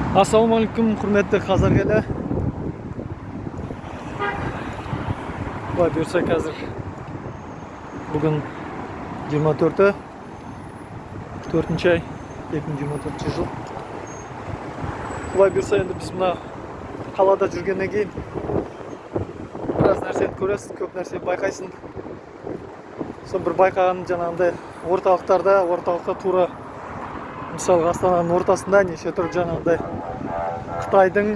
Ассалаумағалейкум, құрметті қазақ елі. Құдай бұйырса, қазір бүгін 24-і, 4 ай 2024 жыл. Құдай бұйырса, енді біз мына қалада жүргеннен кейін біраз нәрсені көресің, көп нәрсені байқайсың. Сол бір байқағаным, жаңағындай орталықтарда, орталықта тура, мысалға, Астананың ортасында неше түрлі жаңағындай Қытайдың,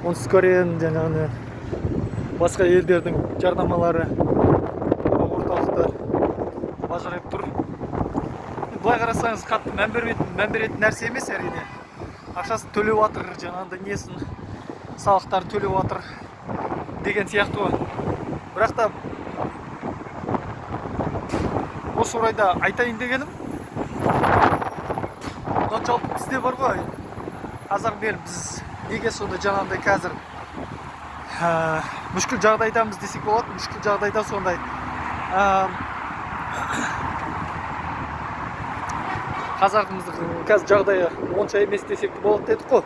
Оңтүстік Кореяның, жаңағыдай басқа елдердің жарнамалары орталықта бажырайып тұр. Былай қарасаңыз, қатты мән бермейтін, мән беретін нәрсе емес, әрине. Ақшасын төлеп жатыр, жаңағындай несін, салықтарын төлеп жатыр деген сияқты ғой. Бірақ та осы орайда айтайын дегенім, мынау жалпы бізде бар ғой, қазақ ел, біз неге сондай жаңағындай қазір мүшкіл жағдайдамыз десек болады, мүшкіл жағдайда сондай қазағымыздың қазір жағдайы онша емес десек те болады дедік қой.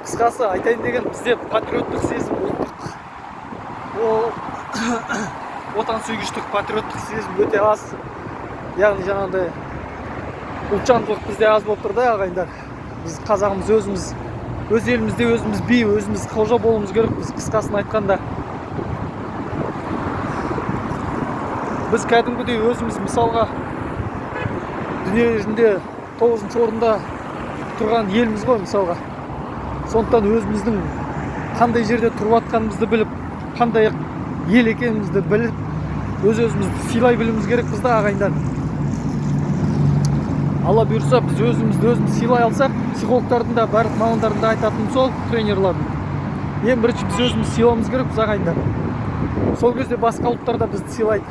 Қысқасы, айтайын деген, бізде патриоттық сезім, ұлттық, ол отансүйгіштік, патриоттық сезім өте аз, яғни жаңағындай ұлтжандылық бізде аз болып тұр да, ағайындар. Біз қазағымыз, өзіміз өз елімізде өзіміз би, өзіміз қожа болуымыз керекпіз. Қысқасын айтқанда, біз кәдімгідей өзіміз, мысалға, дүние жүзінде 9-шы орында тұрған елміз ғой, мысалға. Сондықтан өзіміздің қандай жерде тұрып жатқанымызды біліп, қандай ел екенімізді біліп, өз өзімізді сыйлай білуіміз керекпіз да, ағайындар. Алла бұйырса, біз өзімізді өзіміз сыйлай алсақ, психологтардың да, барлық мамандардың да айтатыны сол, тренерлардың, ең бірінші біз өзімізді сыйлауымыз керекпіз, ағайындар. Сол кезде басқа ұлттар да бізді сыйлайды.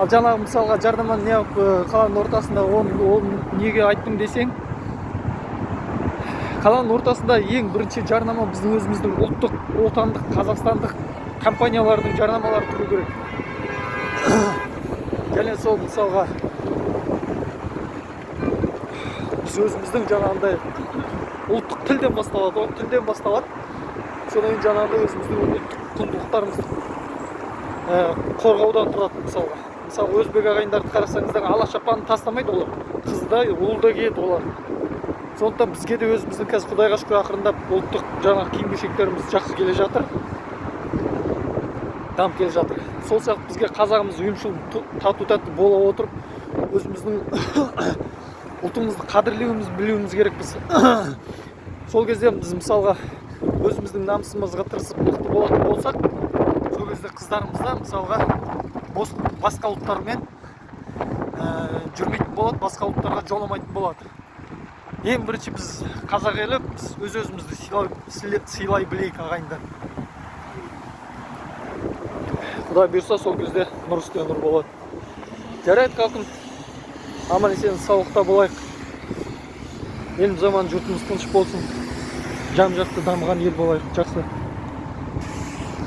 Ал жаңағы, мысалға, жарнаманы неғып қаланың ортасында, оны неге айттым десең, қаланың ортасында ең бірінші жарнама біздің өзіміздің ұлттық, отандық, қазақстандық компаниялардың жарнамалары тұру керек. Және сол, мысалға, біз өзіміздің жаңағындай ұлттық тілден басталады ғой, тілден басталады. Содан кейін жаңағындай өзіміздің ұлттық құндылықтарымызды қорғаудан тұрады. Мысалға, өзбек ағайындарды қарасаңыздар, ала шапанын тастамайды олар, қыз да, ұл да киеді олар. Сондықтан бізге де өзіміздің қазір, құдайға шүкір, ақырындап ұлттық жаңағы киім кешектеріміз жақсы келе жатыр, дамып келе жатыр. Сол сияқты бізге қазағымыз ұйымшыл, тату тәтті бола отырып, өзіміздің ұлтымызды қадірлеуіміз, білуіміз керекпіз. Сол кезде біз, мысалға, өзіміздің намысымызға тырысып, мықты болатын болсақ, сол кезде қыздарымыз да, мысалға, басқа ұлттармен жүрмейтін болады, басқа ұлттарға жоламайтын болады. Ең бірінші біз, қазақ елі, біз өз өзімізді сыйлай білейік, ағайындар. Құдай бұйырса, сол кезде нұр үстіне нұр болады. Жарайды, халқым, аман есен саулықта болайық, еліміз аман, жұртымыз тыныш болсын, жан жақты дамыған ел болайық. Жақсы.